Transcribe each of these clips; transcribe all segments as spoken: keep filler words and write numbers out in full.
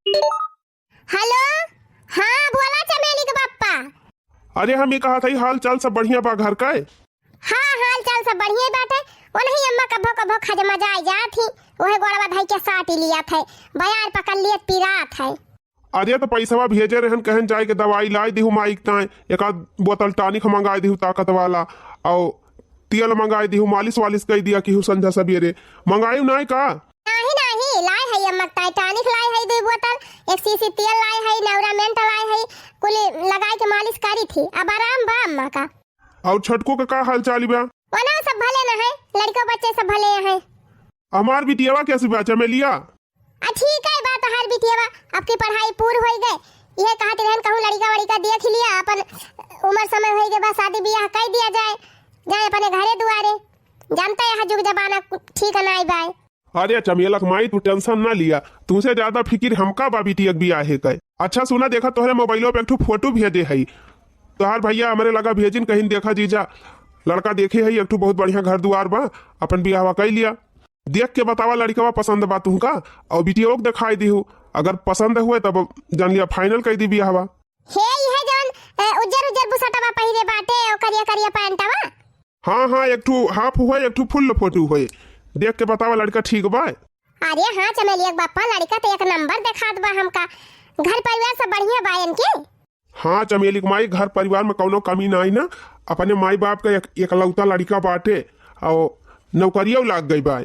हेलो, हाँ, बोला चमेली के बप्पा। अरे, हम ई कहत हई, हाल चाल सब बढ़िया बा घर का? हाँ, हाल चाल सब बढ़िया बाटे। ओनही अम्मा कभो कभो खजमजाइ जात ही, ओहे गोड़वा धइ के साटी लियत है, बयार पकड़ लियत पिरात है। अरे, त पइसवा भेजे रहन, कहन जाए के दवाई लाइ दिहु माई के ताए, एक आध बोतल टॉनिक मंगाइ दिहु ताकत वाला, अउ तेल मंगाइ दिहु, मालिश वालिश कइ दिया किहु संझा सबेरे। मंगाइउ नाहीं का? नाहीं, नाहीं, लाए हई अम्मा के ताए टॉनिक लाए हई दुइ बोतल, एक शीशी तेल लाए हई, नेवरामेंट लाए हई, कुल लगाइ के मालिश करी थी, अब आराम बा अम्मा का। अउर छोटकू के का हाल चाल बा? ओना सब भले न है, लड़िका बच्चे सब भले हैं। हमार बिटियावा कैसी बा चमेलिया? आ, ठीक है बा तोहार बिटियावा, अब की पढ़ाई पूर होई गए, इहे कहत रहन कहूँ लड़िका वड़िका देख लिया, अपन उम्र समय होई गए बा, शादी बियाह कइ दिया जाए, जाए अपने घरे दुआरे। जानता है, यहाँ जुग जमाना कु-, ठीक नाई बाय। अरे चमेलक माई, तू टेंशन ना लिया, तुमसे ज्यादा फिकिर हमका बा बिटिया के बियाहे के। अच्छा सुना, देखा तोहरे मोबाइलो पे एक ठो फोटो भेजे हई, तोहार भैया हमरे लगा भेजिन, कहिन देखा जीजा, लड़का देखे हई, एक ठो बहुत बढ़िया घर दुआर बा, अपन बियाहवा कइ लिया। देख के बतावा लड़िकवा पसंद बा तुहका, अउर बिटियो के देखाइ दिहु, अगर पसंद हुए तब जान लिया फाइनल कइ दी बियाहवा। हे, इहे जवन, ए, उज्जर उज्जर बुसटवा पहिरे बाटे, अउ करिया करिया पैंटवा? हाँ, हाँ, एक ठो हाफ हुए, एक ठो फुल फोटो हुए। देख के बतावा लड़िका ठीक बा? अरे हाँ, चमेलिया के बापा, लड़िका त एक नंबर देखात बा हमका। घर परिवार सब बढ़िया बा इनके? हाँ, चमेली के माई, घर परिवार में कउनो कमी नाहीं ना। अपने माई बाप का एक, एकलौता लड़िका बाटे, अउ नौकरियो लाग गई बाय।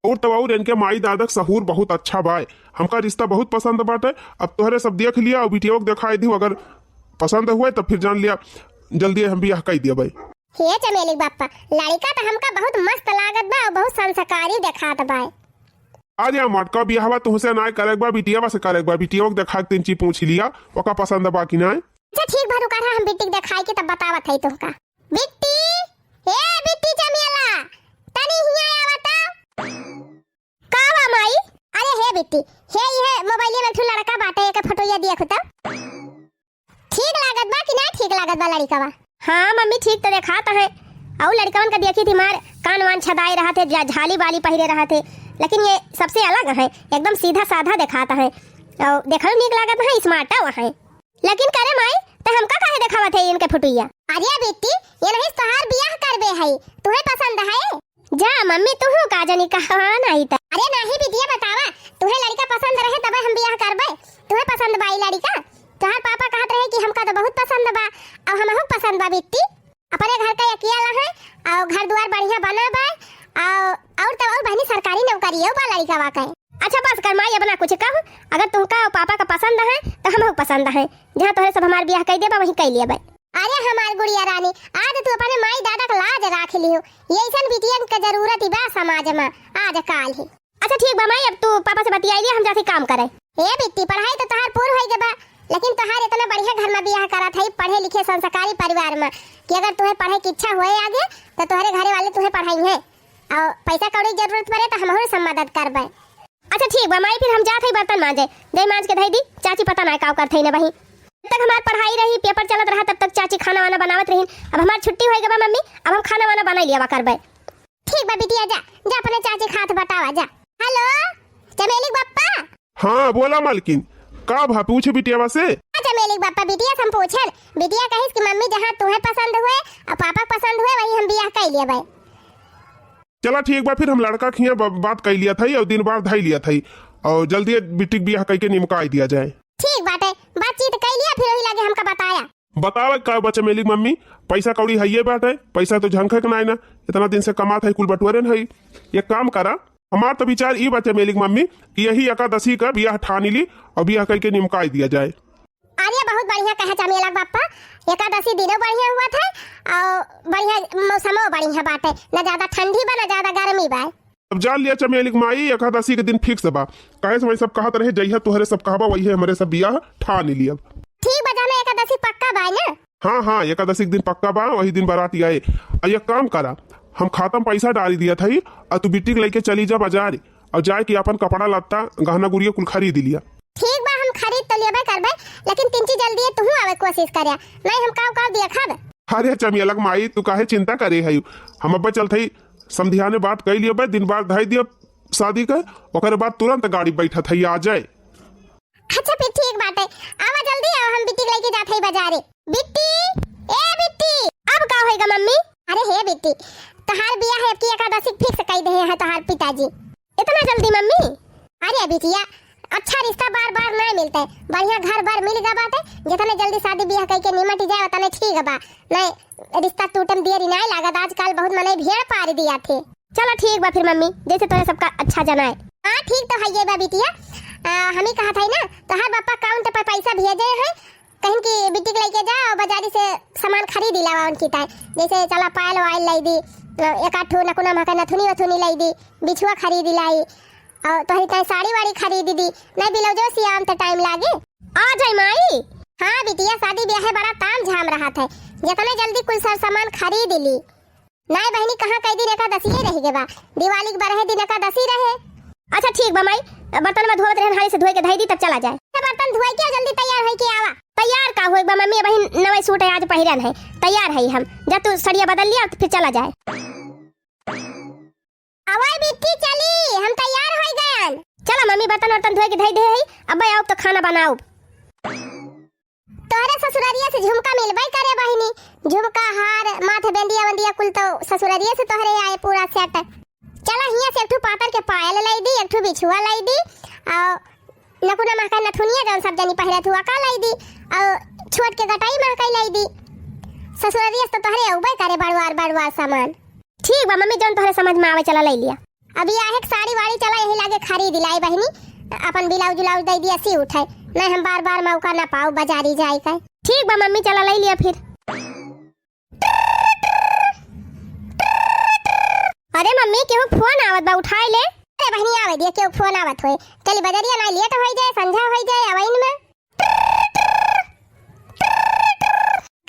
अउर तब अउर इनके माई दादा के सहूर बहुत अच्छा बाय। हमका रिश्ता बहुत पसंद बाटे। अब तोहरे सब देख लिया अउर बिटियो के देखाइ दिहु, अगर पसंद हुए तब फिर जान लिया जल्दी हम बियाह कइ दिया बाय। हे चमेली के बापा, लड़िका त हमका बहुत मस्त लागत बा अउर बहुत संस्कारी देखात बाय। अरे मटका बियाहवा तुहसे नाय करेक बा, बिटियावा से करेक बा। बिटियावा के देखा के तनी पूछ लिया, ओका पसंद बा कि नाय। अच्छा ठीक बा, रुका रहा, हम बिट्टी के देखाई के तब बतावत हई तुहका। बिट्टी, ए बिट्टी चमेला, तनी हियाँ आवा त। का बा माई? अरे हे बिट्टी, हे इहे मोबाइलिया में एक ठो लड़का बाटे, एके फोटोया दिया खुता। ठीक लागत बा कि ना ठीक लागत बा लड़िकवा? हाँ मम्मी, ठीक त देखात है। अउ लड़िकवन का देखी थी मार, कान वान छदाए रहत है, जा-, झाली बाली पहिरे रहत है, लेकिन ये सबसे अलग है, एकदम सीधा साधा देखात है। अउ देखल नीक लागत है, स्मार्ट है। लेकिन करे माई, त हमका काहे देखावत है इनके फोटोया? अरे बिट्टी, ये नहीं तोहार बियाह करबे है, तुहे पसंद है? जा मम्मी, तुहू का जनी कहवा नाहीं त। अरे नाहीं बिटिया, बतावा, तुहे लड़िका पसंद रहे तबे हम बियाह करबे। तुहे पसंद बा ई लड़िका? तोहार पापा कहत रहे कि हमका त बहुत पसंद बा, अब हमहू पसंद बा बिट्टी। अपने घर का अकेला है, अउ घर दुआर बढ़िया बना बा, अउ, अउर तब अउर बहनी सरकारी नौकरियो बा लड़िकवा के। अच्छा बस कर माई, अब ना कुछ कहू, अगर तुमका अउ पापा का पसंद है त हमहू पसंद है, जहाँ तोहरे सब हमार बियाह कइ देबा वहीं कइ लिया बा। अरे हमार गुड़िया रानी, आज तू अपने माई दादा का लाज राख लिहू। ये ऐसन बिटियन के जरूरत ही बा समाज में आज काल ही। अच्छा ठीक बा माई, अब तू पापा से बतियाई लिया, हम जाते काम करे। ए बिट्टी, पढ़ाई तो तोहार पूर होई गए बा, लेकिन तोहार इतना बढ़िया घर में बियाह करत है, पढ़े लिखे संस्कारी परिवार में, कि अगर तुम्हें पढ़े की इच्छा होए आगे तो तोहरे घरे वाले तुम्हें पढ़ाई है, और पैसा कौड़ी की जरूरत पड़े तो हमहू सब मदद करबे। अच्छा ठीक बा माई, फिर हम जात हई बर्तन मांजे, दे मांज के धई दी, चाची पता ना काव करत हई ना बही। जब तक हमार पढ़ाई रही, पेपर चलत रहा, तब तक चाची खाना वाना बनावत रही। अब हमार छुट्टी होई गवा मम्मी, अब हम खाना वाना बनाई लिया करबे। ठीक बा बिटिया, जा, जा अपने चाची खात बटावा, जा। हेलो, चमेली के बप्पा। हाँ, बोला मालकिन, का भा पूछे बिटियावा से? हाँ, चमेली के बप्पा, बिटिया से हम पूछन, बिटिया कहिस कि मम्मी जहाँ तुम्हें पसंद हुए और पापा पसंद हुए वही हम बियाह कर लिया भाई। चला ठीक बा, फिर हम लड़का खिया ब-, बात कइ लिया था और दिन बार धई लिया था और जल्दी बिटिक बियाह कइके निमकाई दिया जाए। ठीक बाटे, बातचीत कइ लिया, फिर वही लागे हमका बताया। बतावे का बा चमेली मम्मी, पैसा कौड़ी हइये बाटे, पैसा तो झंखे के नाई ना, इतना दिन से कमात है, कुल बटोरे न है। एक काम करा, हमार तो विचार ई बा चमेली मम्मी कि यही एकादशी का बियाह ठानी ली और बियाह कइके निमकाई दिया जाए। अरे बहुत बढ़िया कहे चमेला के बापा, एकादशी दिनो बढ़िया हुआ था और बढ़िया मौसमो बढ़िया बाटे, ना ज्यादा ठंडी बा ना ज्यादा गर्मी बा। अब जान लिया चमेली के माई, एकादशी के दिन फिक्स बा, काहे से वही सब कहत रहे जइहा तोहरे सब कहबा वही हमरे सब बियाह ठान लियब। ठीक बा, जाना एकादशी पक्का बा ना? हाँ हाँ, एकादशी के दिन पक्का बा, वही दिन बारात आए। आ एक काम करा, हम खाता में पैसा डाली दिया था, आ तू बिटिक लेके चली जा बाजार और जाए के अपन कपड़ा लत्ता गहना गुरिया कुल खरीद लिया। ठीक बा, हम खरीद तो लेबे करबे, लेकिन तिनची जल्दी तुहू आवे कोशिश करे, नहीं हम काव काव देखब। अरे चमेलक माई, तू काहे चिंता करे है, हम अब्बे चलत हई, समधियाने बात कई लियो बे, दिन बार धाई दियो शादी के, ओकरे बाद तुरंत गाड़ी बैठत हई आ जाए। जा रे। बिट्टी, ए बिट्टी। अब का होइगा मम्मी? अरे हे बिट्टी, तोहार बियाह अबकी एकादशी fix कइ देहे हैं तोहार पिताजी। इतना जल्दी मम्मी? अरे बिटिया, अच्छा रिश्ता बार बार नाहीं मिलत है, बढ़िया घर बार मिल गा बाटे, जितने जल्दी शादी बियाह कइके निमट जाए उतने ठीक बा, नाहीं रिश्ता टूटे में देरी नाहीं लागत। आजकल बहुत मनई भेड़ पार दिया थे। चला ठीक बा फिर मम्मी, जैसे तोहे सबका अच्छा जनाए। हाँ ठीक तो है ये बा बिटिया, आ, हम ही कहत है ना, तोहार पापा account पर पैसा भेजे हैं, कहिन कि बिट्टी के लइके जा और बाजारी से सामान खरीद लावा उनकी ताई, जैसे चला पायल वायल लाई दी, एक आध ठो नकुना महका नथुनी वथुनी लाई दी, बिछुआ खरीद लाई, और तोहरी ताई साड़ी वाड़ी खरीद दी, नहीं ब्लाउजो सियाम तो टाइम लागे। आ जाई माई। हाँ बिटिया, शादी ब्याह है, बड़ा ताम झाम रहत है, जितने जल्दी कुल सर सामान खरीद ली। नाय बहिनी, कहाँ कई दिन एकादसिये रह गे बा, दिवाली के बारह दिन एकादशी रहे। अच्छा ठीक बा माई, बर्तन में धोवत रहन, हाली से धोए के धई दी, तब चला जाए। ए, बर्तन धोए के जल्दी तैयार होई के आवा। तैयार का होई बा मम्मी, अबही नवे सूट है आज पहिरन है, तैयार है हम। जा तू सड़िया बदल लिया, फिर चला जाए। अवै बिट्टी चली, हम तैयार होई गयन। चला मम्मी, बर्तन वर्तन धोए के धई दे है, अब आओ तो खाना बनाओ। तोहरे ससुररिया से झुमका मिलबे करे बहिनी, झुमका, हार, माथे बेंदिया वेंदिया कुल तो ससुररिया से तोहरे आए पूरा set। चला हियाँ से एक ठो पातर के पायल लाई दी, एक ठो बिछुआ लाई दी, और नकुना महका नथुनिया जौन सब जनी पहिरत हुआ का लाई दी, और छोट के गटाई महका लाई दी। ससुररिया से तो तोहरे अउबे करे बड़वार बड़वार सामान। ठीक बा मम्मी, जौन तोहरे समझ में आवे चला लाई लिया। अभी आहे के साड़ी वाड़ी चला यही लागे खरीद लाई बहिनी, अपन ब्लाउज उलाउज दे दिया सी उठे, नहीं हम बार बार मौका ना पाओ बाजारी जाए का। ठीक बा मम्मी, चला लाई लिया फिर। अरे मम्मी, केहू फोन आवत बा, उठाए ले। अरे बहिनी, आवे दिया, केहू फोन आवत होए। चली बजरिया, ना लेट होई जाए, संझा होई जाए, अवइन में।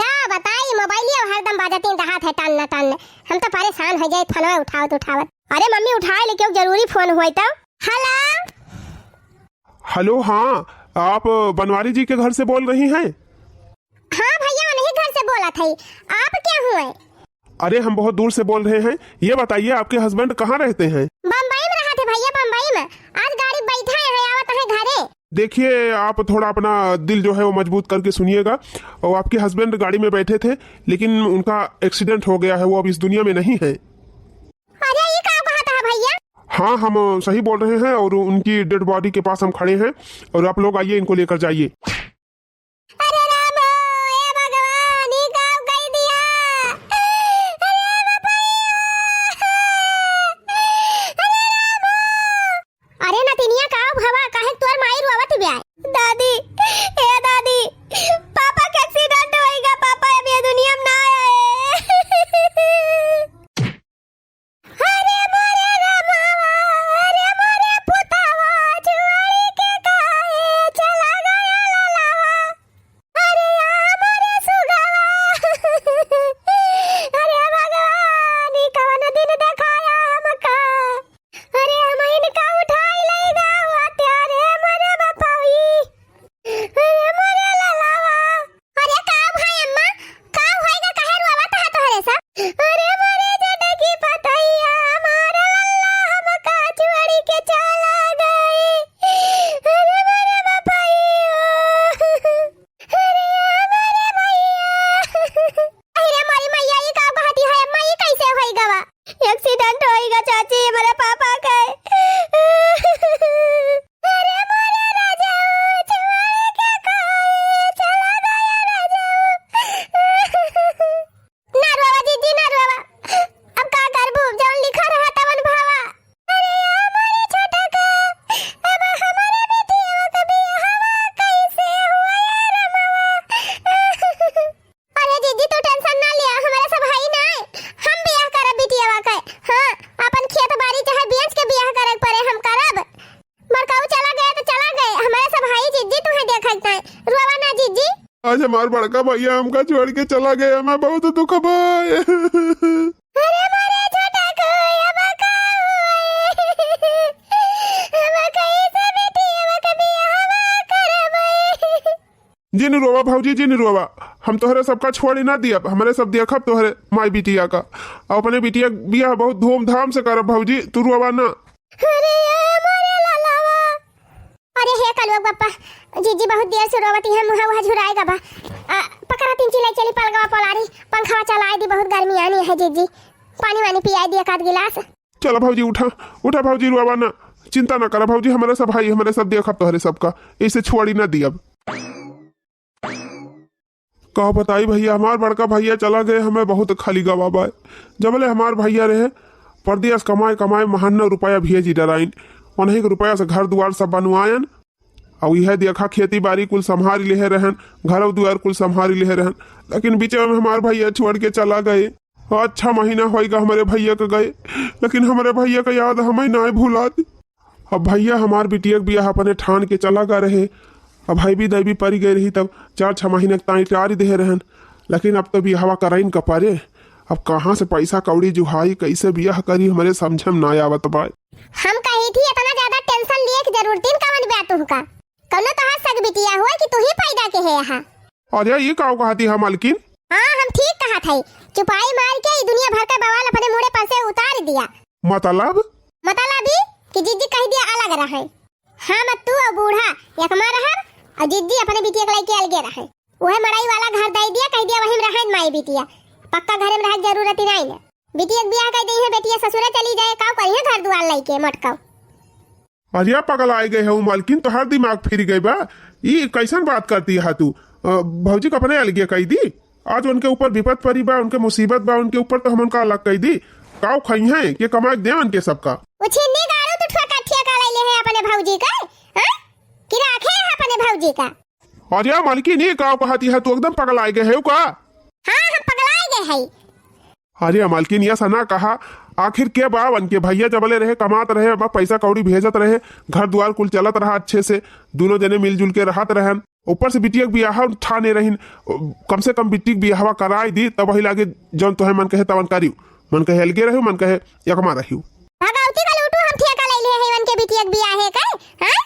का बताई, मोबाइलिया हरदम बाजतीन रहत है टन टन। हम तो परेशान हो जाए फोनवा उठावत उठावत। अरे मम्मी, उठाए ले, केहू जरूरी फोन होए तो। हेलो। हेलो, हाँ, आप बनवारी जी के घर से बोल रही हैं? हाँ भैया, उन्हीं घर से बोलत है। आप क्या हुए? अरे, हम बहुत दूर से बोल रहे हैं। ये बताइए, आपके हस्बैंड कहाँ रहते हैं? बम्बई में रहत है भैया, बम्बई में। आज गाड़ी बैठा है, आवत है घरे। देखिए, आप थोड़ा अपना दिल जो है वो मजबूत करके सुनिएगा। और आपके हस्बैंड गाड़ी में बैठे थे, लेकिन उनका एक्सीडेंट हो गया है, वो अब इस दुनिया में नहीं है। अरे, ये का कहत है भैया? हाँ, हम सही बोल रहे हैं और उनकी डेड बॉडी के पास हम खड़े हैं और आप लोग आइए, इनको लेकर जाइए। अरे राम हो, ए भगवान, ई का कई दिया? अरे बाप रे! अरे राम हो! अरे नतिनिया, का भवा, काहे तोर माई रोवत बिया? दादी, ए दादी, पापा के एक्सीडेंट होइगा, पापा अब ये दुनिया में ना आए। अरे मोरे रमवा, अरे मोरे पुतवा, छोड़ी के काहे चला गया ललवा? अरे आ मोरे सुगवा, अरे भगवान, ई कवन दिन देखाया हमका? अरे हम इनका उठाई लई गावा, अरे मोरे बपौई। अरे मोरे ललवा। अरे का भाई अम्मा, का होइगा, काहे रोवत है तोहरे सब? अरे मोरे जटकी पतैया, हमार लल्ला हमका छोड़ी के चला गई। अरे मोरे बपैया। अरे मोरे मैया। अरे मोरी मैया, ई का कहती है अम्मा, ई कैसे होइगा बा? एक्सीडेंट होइगा चाची, हमारे पापा के। अरे मोरे राजाऊ, छोड़ के काहे चला गया राजाऊ? ना रोवा जीजी, ना रोवा। अब का करबू, जौन लिखा रहा तवन भावा। अरे हमारे छोटा का, अब हमारे बेटिया का बियाहवा कैसे हुआ यार रमवा? अरे जीजी, तू टेंशन ना लिया, हमारे सब हई ना, हम बियाह करब बिटियावा के। हाँ, अपन खेत बाड़ी चाहे बेच के बियाह करे के पड़े, हम करब। बड़काऊ चला गए तो चला गए, हमारे सब हई जीजी, तुम्हें देखत नहीं, रोवा ना जीजी। आज हमार बड़का भैया हमका छोड़ के चला गया, हमें बहुत दुख बा। अरे मोरे छोटा को, अब का होई? हम कैसे बिटियावा के बियाहवा करबै? जिन रोवा भौजी, जिन रोवा, हम तोहरे सबका छोड़ी ना दियब, हमरे सब देखब तोहरे माई बिटिया का, और अपने बिटिया के बियाह बहुत धूमधाम से करब भौजी, तू रोवा ना। अरे ए मोरे ललवा। अरे हे लोग बापा, जीजी बहुत देर से रोवती है, मुँह वह झुराए गवा। आ, पकड़ा तीन चिलाई चली पलगवा पलारी, पंखवा चलाए दी, बहुत गर्मी आनी है जीजी, पानी वानी पियाए दी एक आध गिलास। चला भौजी, उठा, उठा भौजी, रोवा ना, चिंता ना करा भौजी, हमरे सब भाई, हमरे सब देखब तोहरे सबका, ऐसे छोड़ी ना दियब। का बताई भैया, हमार बड़का भैया चला गए, हमें बहुत खाली गवा बा। जबले हमार भैया रहे, परदेस कमाए कमाए महान्ना रुपया भेजी डराइन, उन्हीं के रुपया से घर दुआर सब बनवायन, और यह देखा खेती बाड़ी कुल संभारी लेहे रहन, घर दुआर कुल संभारी लेहे रहन, लेकिन बीच में हमार भैया छोड़ के चला गए। आज छह महीना होइगा हमरे भैया के गए, लेकिन हमरे भैया के याद हमें नाय भुलात। अब भैया हमार बिटिया के बियाह अपने ठान के चला गा रहे। अब हैवी दैवी परी गए रही, तब चार छह महीने के ताई टारी देहे रहन, लेकिन अब तो बियाहवा कराइन का परे। अब कहाँ से पैसा कौड़ी जुहाई, कैसे बियाह करी, हमरे समझे में ना आवत बा। हम कही थी इतना ज्यादा टेंशन लिए के जरूरत ही कवन बा तुहका? कौनो तोहार सग बिटिया हुआ कि तू ही पैदा के है यहाँ? अरे, ये काव कहती है मालकिन? हाँ, हम ठीक कहत हई। चुपाई मार के ई दुनिया भर का बवाल अपने मुड़े पर से उतार दिया। मतलब? मतलब ई कि जिज्जी कह दिया अलग रहे। हम तू और बूढ़ा एकमा रहब और जिज्जी अपने बिटिया के लइके अलगे रहे। उहे मड़ई वाला घर दे दिया, कह दिया वहीं में रहे माई बिटिया, पक्का घरे में रहे के जरूरत ही नहीं ने। बिटिया के बियाह कर दी है, बेटिया ससुरे चली जाए, काव करिए घर दुआर लइके मटकाओ। अरे पगलाए गए हो मालकिन, तोहार दिमाग फिर गए बा। ई कैसन बात करती है तू? अ, भौजी के अपने अलगे कह दी। आज उनके ऊपर विपत परी बा, उनके मुसीबत बा, उनके ऊपर तो हम उनका अलग कह दी। काव खाई हैं कि कमाए दे उनके सबका? उछिन्नी गाड़ू तू ठोका ठेका ले ले है अपने भौजी का, हाँ? कि राखे है अपने भौजी का? अरे मालकिन, ये काव कहती है तू? एकदम पगलाए गए है का? हाँ, हम पगलाए गए है। अरे मालकिन, ये सना कहा, आखिर के बा उनके भैया जबले रहे, कमात रहे, अब पैसा कौड़ी भेजत रहे, घर दुआर कुल चलत रहा अच्छे से, दोनों जने मिलजुल के रहत रहन। ऊपर से बिटिया के बियाह ठाने रहिन, कम से कम बिटिया के बियाहवा कराई दी, तब वही लागे जौन तोहे मन कहे तवन करियो, मन कहे अलगे रहियो, मन कहे एकमा रहियो। भगवती का लूटू हम ठेका ले लिए है उनके बिटिया के बियाह है का, हाँ?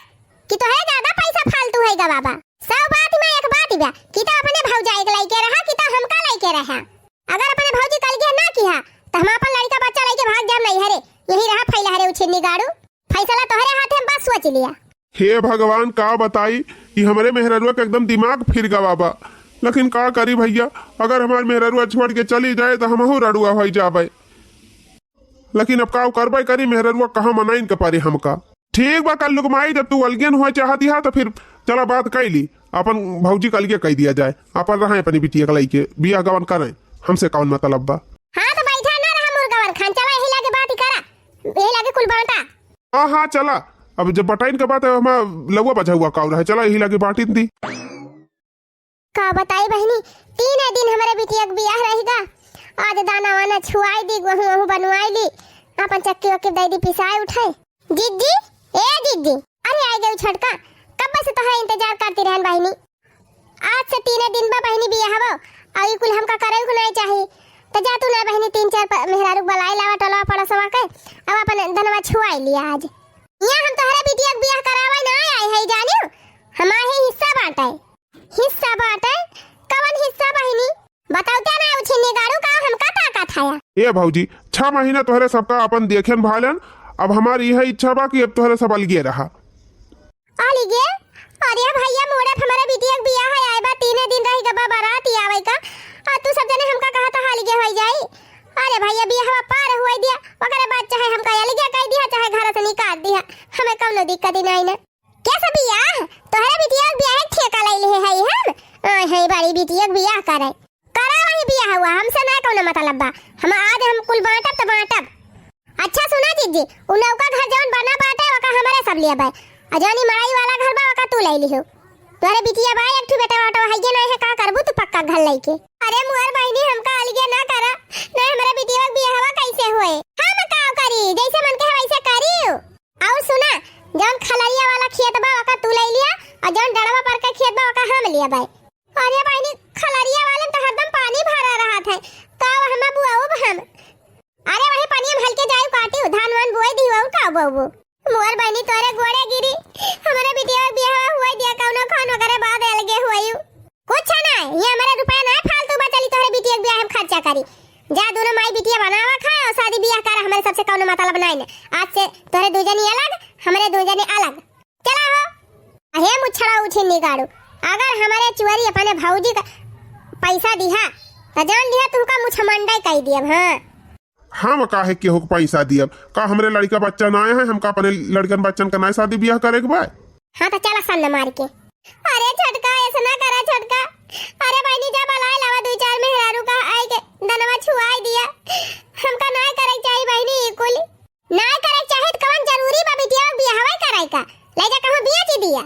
कि तोहे ज्यादा पैसा फालतू है गा बाबा। सब बात में एक बात बा कि तो अपने भौजाई के लइके रहा कि तो हमका लइके रहा। अगर अपने भौजी के अलगे ना किहा, तो हम अपन लड़का बच्चा लइके भाग जाम नहीं हरे, यही रहा फैला हरे उछिन्नी गाड़ू। फैसला तोहरे हाथे में बस, सोच लिया। हे भगवान, का बताई, ई हमरे मेहररुआ के एकदम दिमाग फिर गवा बा। लेकिन का करी भैया, अगर हमार मेहररुआ छोड़ के चली जाए तो हमहू रड़ुआ हो जाबे। लेकिन अब का करबे करी, मेहररुआ कहाँ मनाइन के पारे हमका। ठीक बा कल्लू के माई, जब तू अलगे न हुआ चाहती है तो फिर चला बात कई ली, अपन भौजी के अलगे कई दिया जाए, अपन रहे अपनी बिटिया के लइके बियाह गवन करें, हमसे कौन मतलब बा। हाँ तो बैठा ना रहा मुर्गवन खान, चला यही लागे बात ही करा, यही लागे कुल बांटा। हाँ हाँ चला, अब जब बटाइन के बात है, हम लउआ बझउआ काउ रहे, चला यही लागे बांटिन दी। का बताई बहिनी, तीन दिन हमरे बिटिया के बियाह रहिगा। आज दाना वाना छुआई दी, गोहूँ वहूँ बनवाई ली, अपन चक्की वक्की दे दी पिसाए उठाए। जिज्जी, ए जिज्जी, अरे आ गई छोटका, कब से तोहरा इंतजार करती रहन बहिनी। आज से तीन दिन बा बहिनी बियाह बा, और ई कुल हमका करे को नहीं चाही। तो जा तू ना बहिनी, तीन चार प-, मेहरारू के बुलाई लावा टोलवा पड़ोसवा के, अब अपन दनवा छुआई लिया आज। यहाँ हम तोहरा बिटिया के बियाह करावे ना आए है जानियो, हमारे हिस्सा बांटे। हिस्सा बाटे? कवन हिस्सा बहिनी? बतौते ना उछिन्नी गाड़ू का हमका ताकत है? ए भौजी, छह महीना तोहरे सबका अपन देखेन भालन, अब हमार यह इच्छा बा कि अब तोहरे सब अलगे रहा। अलगे? अरे भैया, मोड़े पे हमारे बिटिया के बियाह है, आए बा तीने दिन रह गबा बारात ही आवे का, और तू सब जने हमका कहा था अलगे हो जाई। अरे भैया, बियाह पार हुए दिया, ओकरे बाद चाहे हमका अलगे कह दिया, चाहे घर से निकाल दिया, हमें कौनो दिक्कत ही नहीं ना। कैसे बियाह? तोहरे बिटिया के बियाह के ठेका ले लिहे हई हम। आय हई बड़ी बिटिया के बियाह करे। करा वही बियाह हुआ, हमसे ना कौनो मतलब बा। हम आज हम कुल बांटब तो बांटब। अच्छा सुना जिज्जी, उ नौका घर जौन बना बाटे ओका हमरे सब लिए बा। आ जौन ई मड़ई वाला घर बा ओका तू ले लिहो। तोहरे बिटिया बा एक ठो बेटा वाटा हइये नहीं है, का करबू तू पक्का घर लेके? अरे मुअर बहिनी हमका अलगे ना करा, नहीं हमरे बिटिया के बियाहवा कैसे होए? हम का करी, जैसे मन के वैसे करी। और सुना, जौन खलरिया वाला खेत बा, ओका तू ले लिया, और जौन डड़वा पर के खेत बा, ओका हम लिया भाई। अरे बहिनी, खलरिया वाले में तो हरदम पानी भरा रहत है, का वहमा बुआऊ हम? अरे वही पानी में हल्के जायु काटी, धान वान बोए दी, और का बोबू? मोर बहिनी तोरे गोड़े गिरी, हमारे बिटिया के बियाह हुआ दिया, कौनो खान वगैरह बाद अलगे हुआयु। कुछ ना, ये हमारे रुपया ना फालतू बा, चली तोहरे बिटिया के बियाह में खर्चा करी। जा दोनों माई बिटिया बनावा खाए और शादी बियाह कर, हमारे सबसे कौनो मतलब नहीं ने। आज से तोहरे दू जनी अलग, हमारे दू जनी अलग। चला हो। अहे छड़ा उछिन निकालू। अगर हमरे चुअरी अपने भौजी का पैसा दिहा, त जान लिहा तुहका मुछमंडई कई दियब। हाँ। हम काहे केहू के पैसा दियब? का हमरे लड़का बच्चा नाय है? हमका अपने लड़कन बच्चन का नाय शादी बियाह करे के बा? हाँ, त चला सन्न मार के। अरे छोटका, ऐसा ना करा छोटका। अरे बहिनी, जा बलाए लावा दुई चार मेहरारू का, आई के दनवा छुआई दिया। हमका नाय करे के चाही बहिनी, ई कुल। नाय करे के चाही त कवन जरूरी बा बिटिया बियाहवा करे का? ले जा कहूँ बेच दिया।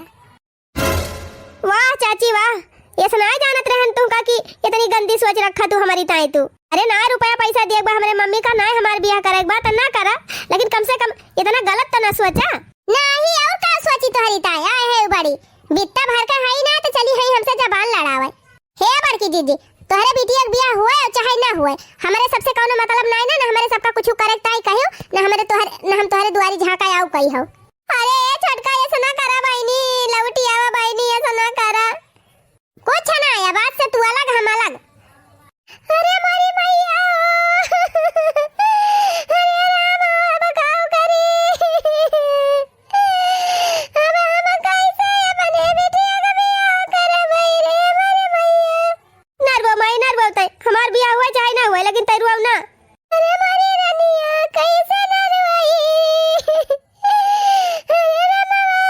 वाह चाची वाह, ये सुनाए जानत रहन तुमका कि इतनी गंदी सोच रखा तू हमारी ताई तू। अरे ना रुपया पैसा दिए बा हमरे मम्मी का, ना हमार बियाह करे के बा त ना करा, लेकिन कम से कम इतना गलत त ना सोचा। नाही और का सोची तोहरी ताई, आए है बड़ी बित्ता भर का हई ना त चली हई हमसे जबान लड़ावे। हे बड़की जीजी, तोहरे बिटिया के बियाह हुए और चाहे ना हुए, हमरे सबसे कौनो मतलब नाही ना, ना हमरे सबका कुछ करे के ताई कहियो, ना हमरे तोहरे, ना हम तोहरे दुआरी झांका आऊ कही हो। अरे ए छोटका, ऐसा ना करा बहिनी, लौटी आवा बहिनी, ऐसा ना करा। कुछ ना, ये बात से तू अलग, हम अलग। अरे मोरी मैया, अरे रामा, अब काऊ करी? अब हम कैसे अपने बिटिया का बियाह करबै रे मोरी मैया? नरबो माई, नरबो तै, हमार बियाह हुआ चाहे ना हुआ, लेकिन तै रुआऊ ना। अरे मारी रनिया, कैसे नरवाई? अरे रमवा,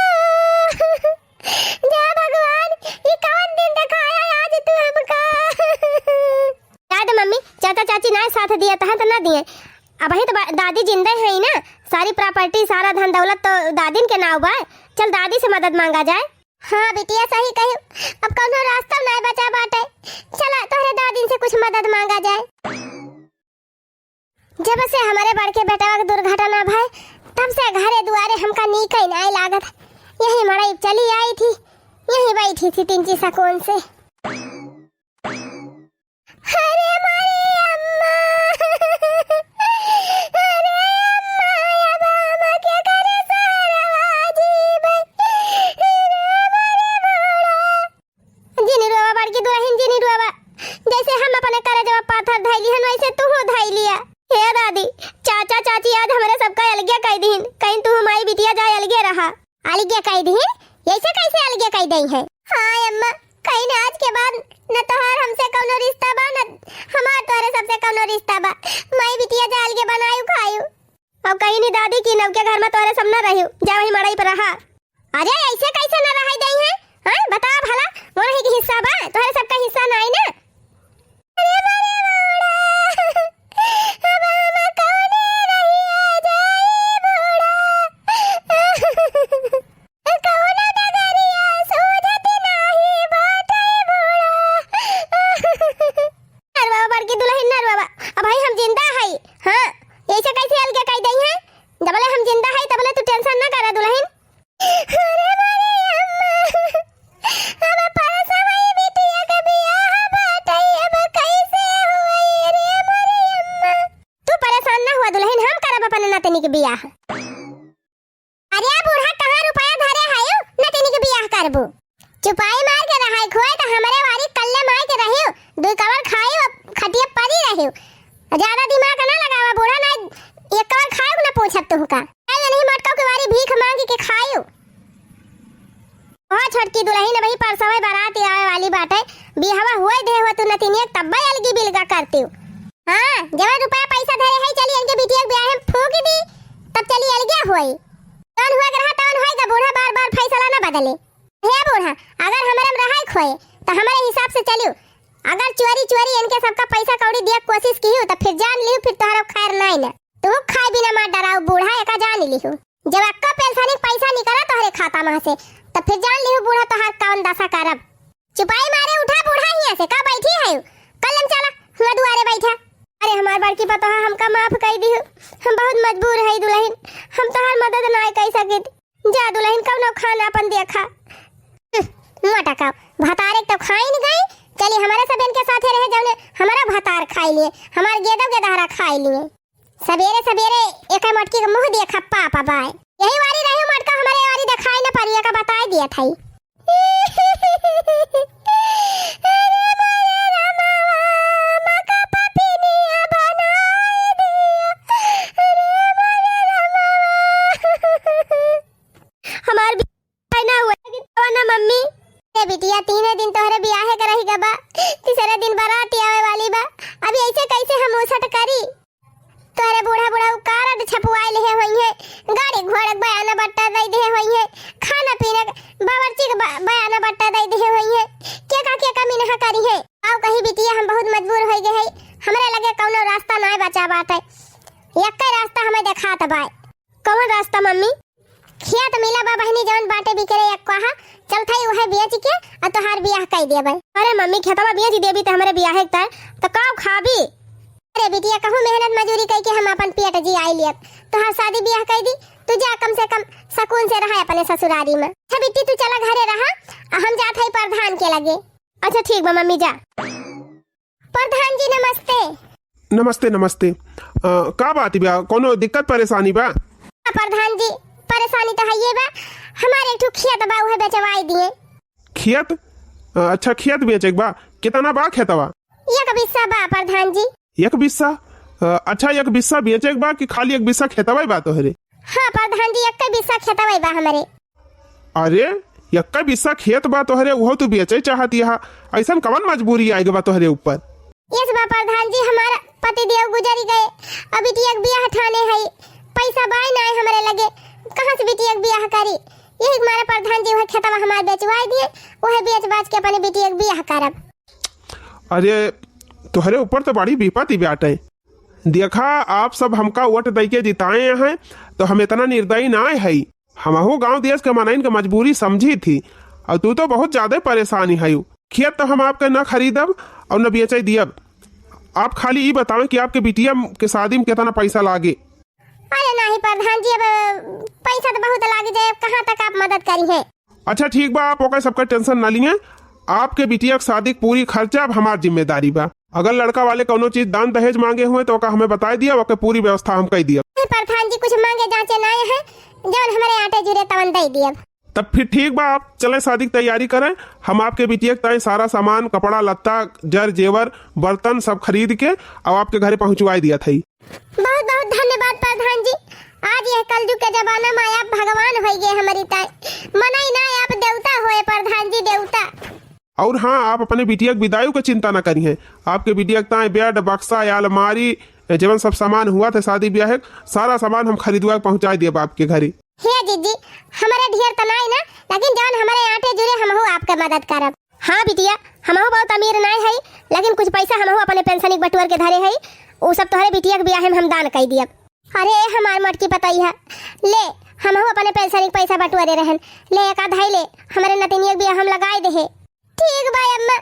जा भगवान, ई कौन दिन दिखाया आज तू हमका? जा दे मम्मी, चाचा चाची ना साथ दिया तहा त ना दिए। अबही त बा-, दादी जिंदा है ना, सारी प्रॉपर्टी, सारा धन दौलत तो दादिन के नाव बा। चल दादी से मदद मांगा जाए। हाँ बिटिया, सही कही, अब कौनो रास्ता ना बचा बाटे। चला तोहरे दादिन से कुछ मदद मांगा जाए। जब से हमरे बड़के बेटवा के दुर्घटना भय, तब से घरे दुआरे हमका नीक ही नाय लागत। यही मड़ई चली आई थी, यही बैठी थी तिनची सकून से। अरे मारी अम्मा, अरे अम्मा, अब हम के करे सरवा जीबै? अरे मारी बूढ़ा। जिनी रोवा बड़की दुलहिन, जिनी रोवा। जैसे हम अपने करेजवा पाथर धइली हन, वैसे तूहू धइ लिया। हे दादी, चाचा चाची आज हमरे सबका अलगे कइ दिहिन, कहीं तू माई बिटिया जाए अलगे रहा। अलगे कइ दिहिन? ऐसे कैसे अलगे कइ दइहैं? हाँ अम्मा, कहीं आज के बाद न तोहार हमसे कौनो रिश्ता बा, न हमार तोहरे सबसे कौनो रिश्ता बा। माई बिटिया जाए अलगे बनायु खायु। अब कहीं नहीं दादी कि नवके घर में तोहरे सब न रहियो, जा वही मड़ई पर रहा। अरे ऐसे कैसे न रहाई दइहैं? हाँ, बतावा भला, मोर ही के हिस्सा बा, तोहरे सबका हिस्सा नाई ना? अरे मारे बूढ़ा, अब हम कौने रहिया जाई बूढ़ा? कौनो डगरिया सूझत नाही बाटे बूढ़ा। नर बाबा, बड़की दुलहिन नर बाबा, अब भाई हम जिंदा हई। हाँ, ऐसे कैसे अलगे कइ दइहैं? जबले हम जिंदा हई तबले तू tension न करा दुलहिन। अरे मारे अम्मा, अब परसवई बिटिया के बियाह बाटे, अब कैसे होई रे मारे अम्मा? तू परेशान ना हुआ दुलहिन, हम करब अपने नतनी के बियाह। अरे बूढ़ा, कहाँ रुपया धरे हयू, नतनी के बियाह करबू? चुपाई मार के रहाई खोए त हमरे वारी कल्ले माई के रहियो, दुई कवर खाई खटिया परी रहियो। ज्यादा दिमाग ना लगावा बूढ़ा, ना एक कवर खाए ना पूछब तुहका। ए नहीं मटका के वारी भीख मांग के खायू। ओ छोटकी दुलहिन, अबही परसवे बारात आवे वाली बाटे, बिहवा होए दे हुआ तू नतिनिया, तब्बे अलगी बिलगा करती। हाँ, जवन रुपया पैसा धरे है, चली इनके बिटिया के ब्याह में फूंक दी, तब चली अलगे होई। तवन हुआ के रहा, तवन होई का बूढ़ा, बार बार फैसला ना बदले। हे बूढ़ा, अगर हमरे में रहाई खोए, तो हमरे हिसाब से चलियो। अगर चोरी चोरी इनके सबका पैसा कौड़ी दिया कोशिश किहू, तो फिर जान लिहू, फिर तोहरा खैर नाई ना। तू खाए बिना मार डराऊ बूढ़ा, एका जान लिहू। जब अक्का पेंशनिक पैसा निकला तोहरे खाता में से, तो फिर जान लिहू बूढ़ा तोहार कौन दशा करब। चुपाई मारे उठा बूढ़ा हियां से, का बैठी है? कल हम चला, हुआ दुआरे बैठा। अरे हमार बड़की पतोहा, हमका माफ कई दिहू, हम बहुत मजबूर है दुलहिन, हम तोहार मदद नाई कई सकित। जा दुलहिन, कौनो खाना अपन देखा। हम्म, मोटा का भतारे तो खाइन गई, चली हमारे सब इनके साथे रहे, जौने हमारा भतार खाई लिए, हमार गेदो के दहरा खाई लिए। सबेरे सबेरे एक मटकी के मुंह देखा पापा बाय। यही वारी रही मटका, हमारे वारी दिखाई न पड़ी, का बताई दिया था। अरे मोरे रामवा, मका पपिनिया बनाई दिया। अरे मोरे रामवा। हमार भी ना हुआ, लेकिन तवा ना मम्मी, ए बिटिया, तीने दिन तोहरे बियाहे के रहि गबा, तीसरे दिन बरात आवे वाली बा। अभी ऐसे कैसे हम उसट करी? तोहरे बूढ़ा बूढ़ा उ card छपवाए लिहे होइहें, गाड़ी घोड़ा के बयाना बट्टा दे दिहे होइहें, खाना पीना के, बावर्ची के ब-, बयाना बट्टा दे दिहे होइहें। के का, के का मिनहा करिहें? आउ कही बिटिया, हम बहुत मजबूर होइ गए हई, हमरे लगे कउनो रास्ता नाय बचा बाटे। यक्के रास्ता हमें देखात बाय। कउन रास्ता मम्मी? खेत मिला बा बहिनी, जउन बाटे बिकरे एक कहा, चलत हई उहे बेच के अउ तोहार बियाह कइ देबे। अरे मम्मी, खेतवा बेच देबी त हमरे बियाहे के तय, त का खाबी? अरे बिटिया, कहूँ मेहनत मजूरी कइ के हम आपन पेट जियाइ लेब। तोहार शादी बियाह कइ दी, तू जा कम से कम सकून से रहा अपने ससुरारी में। अच्छा बिट्टी, तू चला घरे रहा, अउ हम जात हई प्रधान के लगे। अच्छा ठीक बा मम्मी, जा। प्रधान जी नमस्ते। नमस्ते, नमस्ते। अ, का बात बा? कउनो दिक्कत परेशानी बा? हाँ, प्रधान जी, परेशानी त हइये बा। हमार एक ठो खेत बा, उहे बेचवाइ दिए। खेत? अ, अच्छा, खेत बेचे के बा। कितना बा खेतवा? एक बिस्सा बा, प्रधान जी। एक बिस्सा? अ, अच्छा, एक बिस्सा बेचे के बा कि खाली एक बिस्सा खेतवा बा तोहरे? हाँ, प्रधान जी, एक्के बिस्सा खेतवा बा हमरे। अरे, यक्का बिस्सा खेत बा तोहरे, उहो तू बेचे चाहत हया? अइसन कवन मजबूरी आइ गबा तोहरे ऊपर? यस बा प्रधान जी, हमार पतिदेव गुजरि गए, अब बिटिया के बियाह ठाने हई, पैसा बाय नाय हमरे लगे, कहाँ से बिटिया के बियाह करी? यही मारे प्रधान जी उहे खेतवा हमार बेचवाइ दिए, उहे बेच बाच के अपने बिटिया के बियाह करब। अरे, तोहरे ऊपर त बड़ी विपत्ति बाटे। देखा, आप सब हमका वोट दइ के जिताए हैं, त हम एतना निर्दयी नाय हई। हमहू गाँव देस के मनइन के मजबूरी समझित ही, अउर तू त बहुत जादे परेशानी हयू। खेत त हम आपके न खरीदब अउर न बेचइ दियब। आप खाली ई बतावें कि आपके बिटिया के शादी में केतना पैसा लागे? अरे नाहीं प्रधान जी, अब पैसा त बहुत लागि जाए, अब कहाँ तक आप मदद करिहें? अच्छा ठीक बा, आप ओकर सबके tension न लिहें। आपके बिटिया के शादी के पूरी खर्चा अब हमार जिम्मेदारी बा। अगर लड़का वाले कउनो चीज दान दहेज माँगे हुए त ओका हमें बताइ दिया, ओके पूरी व्यवस्था हम कइ दिया। नहीं प्रधान जी, कुछ माँगे जाँचे नाय हैं, जउन हमरे आटे जुरे तवन दइ दियब। तब फिर ठीक बा, आप चलें शादी के तैयारी करें, हम आपके बिटिया के ताईं सारा सामान, कपड़ा लत्ता, जर जेवर, बर्तन सब खरीद के अउ आपके घरे पहुँचवाइ दियत हई। बहुत बहुत धन्यवाद प्रधान जी, आज यह कलजुग के जमाना में आप भगवान होइ गए हमरी ताईं, मनई नाय आप देवता होए प्रधान जी, देवता। अउर हाँ, आप अपने बिटिया के बिदाई के चिंता न करिहें। आपके बिटिया के ताईं bed, बक्सा, अलमारी, जेवन सब सामान हुआ थे शादी ब्याह के, सारा सामान हम खरीदवा के पहुँचाइ देब आपके घरे। हे जिज्जी, हमरे ढेर त नाई ना, लेकिन जउन हमरे आटे जुरे हमहू आपके मदद करब। हाँ बिटिया, हमहू बहुत अमीर नाई हई, लेकिन कुछ पैसा हमहू अपने पेंशन के बटुअर के धरे हई, उ सब तोहरे बिटिया के बियाहे में हम दान कइ दियब। अरे हमार मोटकी पतोहिया, ले, हमहू अपने पेंशन के पैसा बटुअरे रहन, ले एका धइ ले, हमरे नतिनिया के बियाह हम लगाइ देहे। ठीक बा अम्मा,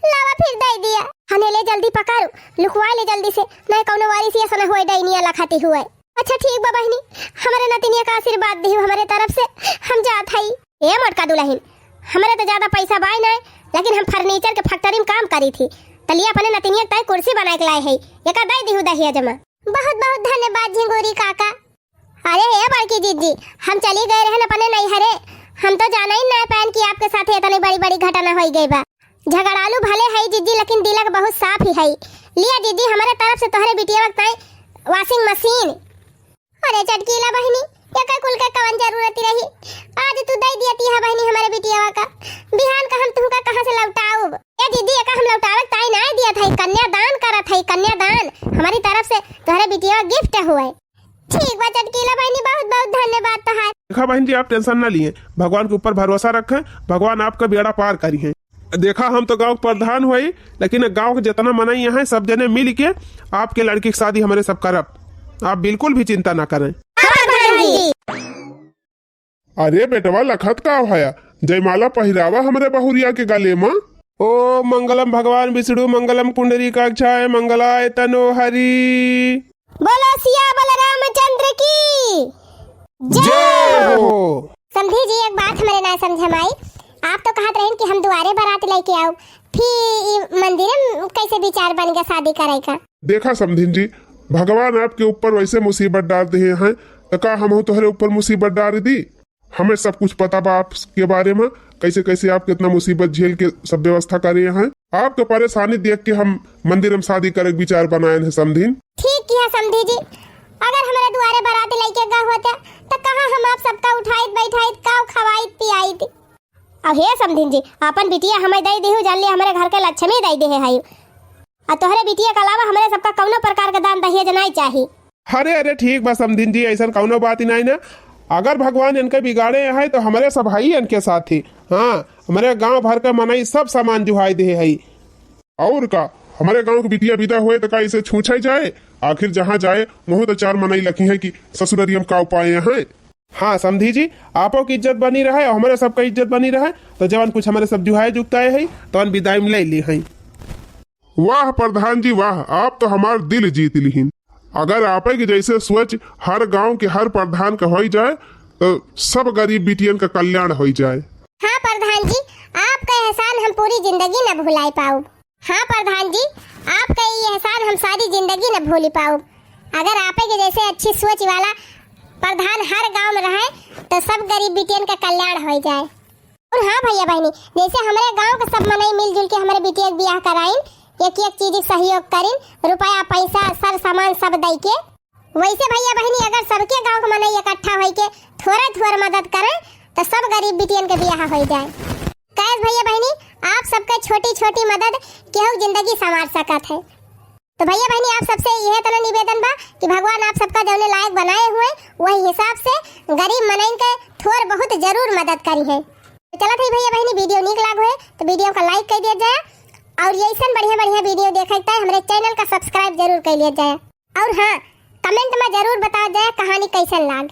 लावा फिर दइ दिया। हने ले जल्दी पकड़, लुकवा ले जल्दी से, नहीं कउनो वारिस ऐसा न होए डैनिया लखाती हुए। अच्छा ठीक बा बहिनी, हमरे नतिनिया का आशीर्वाद दिहु हमरे तरफ से, हम जात हई। ए मोटका दुलहिन, हमरे त ज्यादा पैसा बाय नाय, लेकिन हम furniture के factory में काम करी थी, त लिया अपने नतिनिया के ताईं कुर्सी बनाए के लाए हई, एका दइ दिहु दहेज में। बहुत बहुत धन्यवाद झिंगुरी काका। अरे हे बड़की जिज्जी, हम चली गए रहन अपने नैहरे, हम तो जाना ही ना पाएन कि आपके साथे इतनी बड़ी बड़ी घटना होइ गई बा। झगड़ालू भले हई जिज्जी, लेकिन दिलक बहुत साफ ही हई। लिया जिज्जी, हमरे तरफ से तोहरे बिटिया के ताईं washing machine। अरे चटकीला बहिनी, एकर कुल के कवन जरूरत रही? आज तू दइ दियती है बहिनी हमरे बिटिया का, बिहान का हम तुहका कहाँ से लौटाउब? ए जिज्जी, एका हम लौटावे के ताईं नाय दियत हई, कन्यादान करत हई, कन्यादान हमरी तरफ से तोहरे बिटिया gift हुए। ठीक बा चटकीला बहिनी, बहुत बहुत धन्यवाद तोहार। देखा बहिन जी, आप tension ना लिए, भगवान के ऊपर भरोसा रखें, भगवान आपका बेड़ा पार करिहें। देखा हम तो गाँव के प्रधान हुई, लेकिन गाँव के जितना मनई यहाँ सब जने मिल के आपके लड़की की शादी हमरे सब करब, आप बिल्कुल भी चिंता ना करें। हाँ प्रधान जी। अरे बेटवा लखत का भया, जयमाला पहिरावा हमरे बहुरिया के गले में। ओम मंगलम भगवान विष्णु मंगलम पुंडरीकाक्षाय मंगलाय तनो हरि। बोलो सियावर रामचंद्र की जय हो। समधी जी, एक बात हमरे ना समझ में आई, आप तो कहत रहिन कि हम दुआरे बारात लेके आउब, फिर ई मंदिर में कैसे विचार बन गया शादी करे का? देखा समधिन जी, भगवान आपके ऊपर वैसे मुसीबत डार दिहे हैं, त का हमहू तोहरे ऊपर मुसीबत डार दी? हमें सब कुछ पता बा आपके बारे में, कैसे कैसे आप कितना मुसीबत झेल के सब व्यवस्था करे हैं। आपके परेशानी देख के हम मंदिर में शादी करे के विचार बनाए हैं समधिन। ठीक किया समधी जी, अगर हमरे दुआरे बारात लेके गा होते त कहाँ हम आप सबका उठाइत बैठाइत, का खवाइत पियाइत? अब हे समधिन जी, आपन बिटिया हमें दइ दिहु, जान लिया हमरे घर के लक्ष्मी दइ दिहे हई। आ तोहरे बिटिया के अलावा हमरे सबका कउनो प्रकार के दान दहेज नाई चाही। अरे, अरे, ठीक बा समधिन जी, अइसन कउनो बात ही नाई ना। अगर भगवान इनके बिगाड़े हैं तो हमरे सब हई इनके साथी। हाँ, हमरे गाँव भर के मनई सब सामान जुहाई दिहे हई। अउर का, हमरे गाँव के बिटिया बिदा होए तो का इसे छूछाई जाए? आखिर जहाँ जाए, वहूँ तो चार मनई लखी हैं कि ससुररियम का उपाय हैं। हाँ समधी जी, आपो की इज्जत बनी रहे अउर हमरे सबका इज्जत बनी रहे, तो जवन कुछ हमरे सब जुहाए जुगताए हई, तवन बिदाई में लइ ली हई। वाह प्रधान जी वाह, आप तो हमार दिल जीत लिहिन। अगर आपे के जैसे सोच हर गाँव के हर प्रधान का होई जाए, तो सब गरीब बिटियन का कल्याण होई जाए। हाँ प्रधान जी, आपका एहसान हम पूरी जिंदगी न भुलाए पाउब। हाँ प्रधान जी, आपका ई एहसान हम सारी जिंदगी न भूली पाउब। अगर आपे के जैसे अच्छी सोच वाला प्रधान हर गाँव में रहे, तो सब गरीब बिटियन का कल्याण होई जाए। अउर हाँ भइया बहिनी, जैसे हमरे गाँव के सब मनई मिलजुल के हमरे बिटिया के बियाह कराइन, एक एक चीज के सहयोग करिन, रुपया, पैसा, सर सामान सब दइ के, वैसे भइया बहिनी अगर सबके गाँव के मनई इकट्ठा होइके थोड़ा थोड़ा मदद करें, तो सब गरीब बिटियन के बियाह होई जाए। कैस भइया बहिनी, आप सबके छोटी छोटी मदद केहू जिंदगी संवार सकत है। तो भइया बहिनी, आप सबसे यह तना निवेदन बा कि भगवान आप सबका जौने लायक बनाए हुए, वही हिसाब से गरीब मनइन के थोड़ बहुत जरूर मदद करिहैं। तो चलत है भइया बहिनी, video नीक लाग हुए तो video का like कइ दिया जाए, अउर यइसन बढ़िया बढ़िया video देखे के ताई हमरे channel का subscribe जरूर कइ लिया जाए, अउर हाँ, comment में जरूर बताया जाए कहानी कइसन लाग।